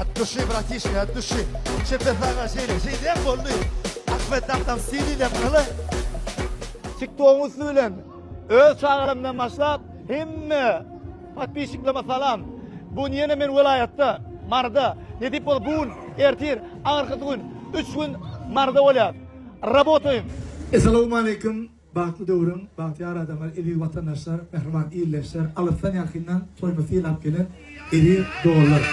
At duşi bratişka at duşi. Çepe saga şeýle şeýdýäň boldy. Ahmet dakdam stili ile gyly. TikTogyň üsti bilen öz çagalarymdan başlap hemme podpisçiklerime salam. Bu gün ýene men welaýatda, Maryda. Nesip bolsa bu gün, ertir, aňyrkysy gün, üç gün Maryda bolýas. Rabotaýym. Essalawmaleýkim Bagtly döwrüň bagtyýar adamlary eziz watandaşlar mähriban ildeşler alysdan ýakyndan toýumyzy sylap gelen eziz doganlar.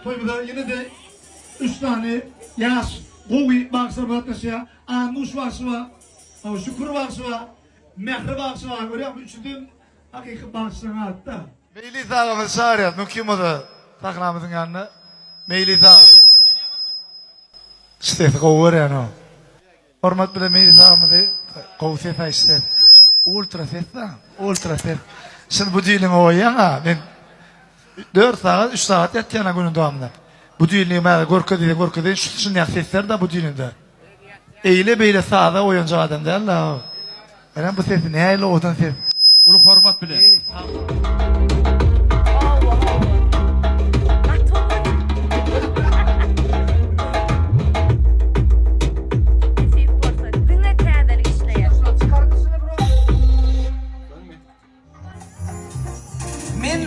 Toýumyza ýene-de üç sany ýaş gowy bagşylarymyz gatnaşýar Annuş bagşy bar Şükür bagşy bar Mähri bagşy bar görýäňmi üçüsem hakyky bagşylaryň ady-da. Meýlis agamyzy çagyrýas mümkin bolsa sahnamyzyň ýanyna Meýlis aga. Şu sesi gowy görýän o. Hormat bilen Meýlis agamyzy gowy ses aý şu ses. Ultra ses da ultra ses. Şuny bu diliňe goýýaň a men 4 sagat 3 sagat ýatýan a günüň dowamynda. Bu dilini maňa görkez diýseň görkezeýin şu şunýak sesler da bu dilinde. Eýle beýle saza oýanjak adam däl da o. Menem bu sesi nähili owadan ses. Uly hormat bilen. Nesip bolsa diňe täzelik işleýär. Men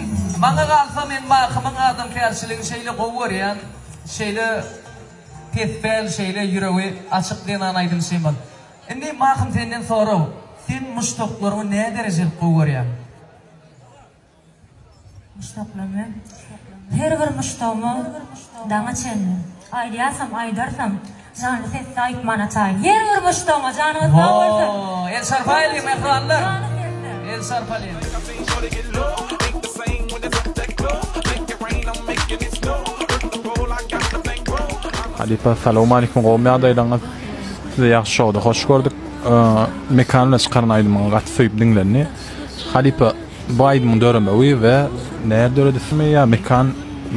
maňa galsa men Mahymyň adamkärçiligini şeýle gowy görýän şeýle pespäl şeýle ýüregi açyk zenan aýdymçymyz. Indi Mahym senden sorag sen muşdaklaryňy nä derejelik gowy görýäň? Muşdaklarymy her bir muşdagyma daňa çenli aýdýasam aýdarsam janly sesde aýtmana taýyn her bir muşdagyma janyňyz sag bolsun. Hoo el çarpaýlyň mähribanlar Janly sesde. el çarpalyň. Halypa salowmalikim gowmy ýagdaýlaryňyz sizi ýagşy şowda hoş gördük Mekan bilen çykaran aýdymyňy gaty söýüp diňlendi halypa bu aýdymyň döremegi we nädip döredipmi ýa Mekan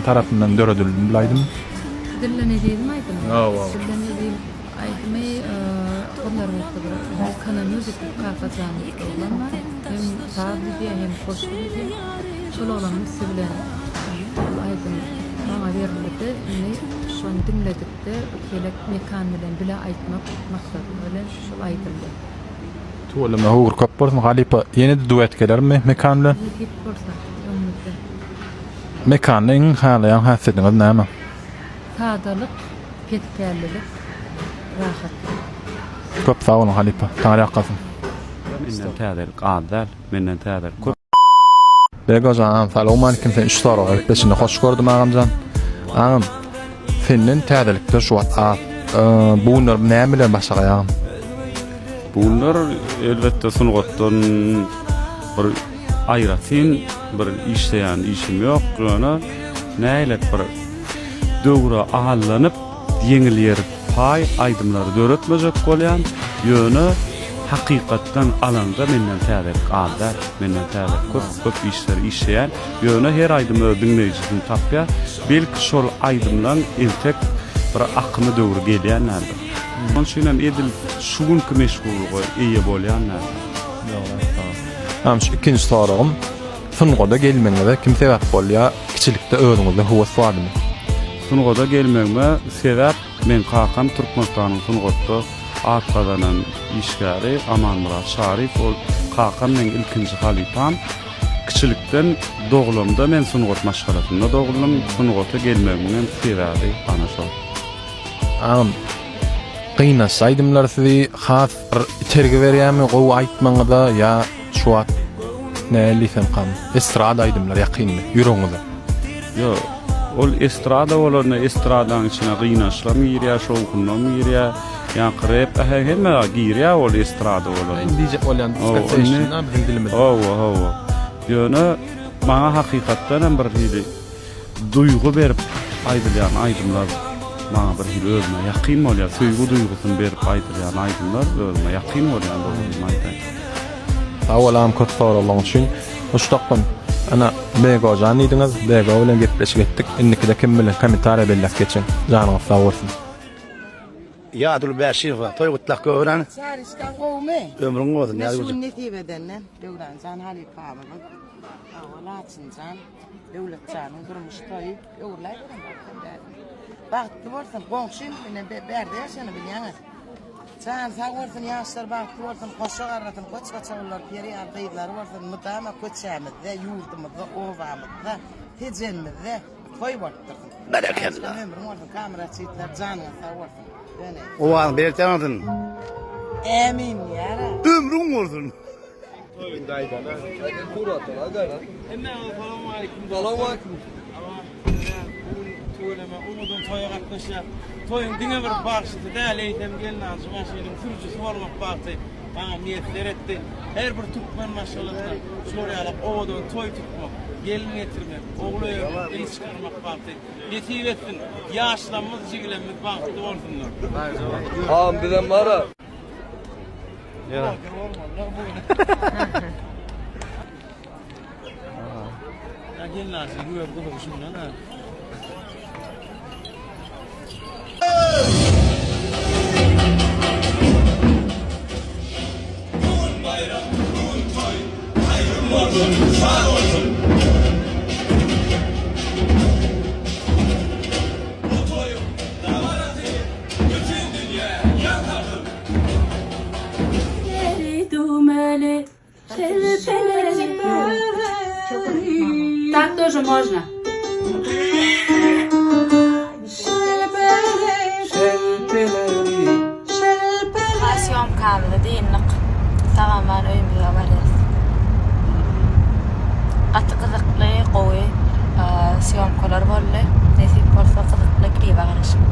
tarapyndan döredildimi bu aýdym? Dilden ezizim aýdymy? Dilden eziz aýdymy Gyzlarbatda bir Kana Music diýip Kakajan diýip bir oglan bar. Hem saz düzýär hem goşgy düzýär. Şol oglanyň üsti bilen bu aýdym maňa berildi-de indi şony diňledikde bir gezek Mekan bilen bile aýtmak maksady bilen şol aýdyldy. Tüweleme höwür köp bolsun halypa ýene-de duet gelermi Mekan bilen? Nesip bolsa öňümizde. Mekanda iň halaýan häsiýetiňiz näme? Sadalyk, pespällilik, rahatlyk. Köp sag boluň halypa. Taňryýalkasyn. Menden täzelik az däl, menden täzelik köp. Begojan agam salowmalikim seni üç soraga gepleşinde hoş gördüm agamjan. Agam senden täzelikler şu wagt az. Bu günler näme bilen başagaý agam? Bu günler elbetde sungatdan bir aýratyn bir işleýän işim ýok, ýöne nähilek bir döwre allanyp ýeňil ýer paý aýdymlary döretmejek bolýan, ýöne hakykatdan alanda menden täzelik az däl, menden täzelik köp, köp işleri işleýän, ýöne her aýdym öz diňleýjisini tapýar, belki şol aýdymlaň entek bir akymy döwri gelýän däldir. Şonuň üçin hem edil şu günki meşhurlyga eýe bolýan däldir. Dogry. Agam şu ikinji soragym sungada gelmegiňize kim sebäp bolýar kiçilikde özüňizde höwes bardymy? Sungada gelmegime sebäp meň kakam Türkmenistanyň sungatda at gazanan işgäri Amanmyrat Şaryýew ol kakam meň ilkinji halypam. Kiçilikden doglamda men sungat maşgalasynda doguldym sungata gelmegimiň hem sebäbi ana şol. Agam gynançly aýdymlar sizi has bir itergi berýärmi gowy aýtmagyňyza ýa şu wagt nähili diýsemkam estrada aýdymlar ýakynmy ýüregiňize? Ýok ol estrada bolanda estradaň içine gynançlam girýär şowhunam girýär ýaňky rep äheň hemme zat girýär ol estrada bolanda. Indi diýjek bolýan diskotseýşn biziň dilimizde. Hawa hawa ýöne maňa hakykatdan hem bir hili Duýgy berip aýdylýan aýdymlar maňa bir hili özüme ýakyn bolýar. Söýgi duýgusyny berip aýdylýan aýdymlar özüme ýakyn bolýar dogrusyny aýdaýyn. Sag bol agam köp soraglaň üçin. Muşdakdan ana Begojan diýdiňiz Bego bilen gepleşik etdik indikide kim bilen komentariýa belläp geçiň janyňyz sag bolsun. Ýadyl Bäşirowa toý gutlak göwran. Çaryşkan gowumy? Ömrüň bolsun Ine şu gün nesip edenden Döwranjan halypamyzyň Hawa Laçynjan Döwletjanyň durmuş toýy öwrüläýberen bolsun bärde. Bagtly bolsun goňşym ine bärde ýaşany bilýäňiz. Jany sag bolsun ýaşlar bagtly bolsun goşa garrasyn goç-goç ogullar peri ýaly gyzlary bolsun mydama köçämizde ýurdumyzda obamyzda Tejenimizde Toý bolup dursun. Berekella. Ömrüň bolsun kameraçylar janyňyz sag bolsun. Döneý. Owazyň belent ýaňlansyn. Ämin ýara. Ömrüň bolsun. Hemmäňize salowmaleýkim. Salowmaleýkim. Bu gün tüweleme owadan toýa gatnaşýas. Toýuň diňe bir bagşysy däl, eýsem gelnaljy maşynyň sürüjisi bolmak bagty maňa miýesser etdi. Her bir türkmen maşgalasyna şular ýaly owadan toý tutmak, gelin getirmek, ogul öýermek, il çykarmak bagty nesip etsin. Ýaşlarymyz, jigilerimiz bagtly bolsunlar. Agam bizem bara. Ýa gelnaljynyň öz gyzygy şundan-a. Bu gün baýram, bu gün toý, Haýrym bolsun, sag bolsun! Bu toýuň dabarasy bütin dünýä ýaň salsyn! Tak тоже можно. Sýomkamyzy dyndyk. Sag-aman öýümize barýas. Gaty gyzykly, gowy sýomkalar boldy. Nesip bolsa gyzykly klibe garaşyň.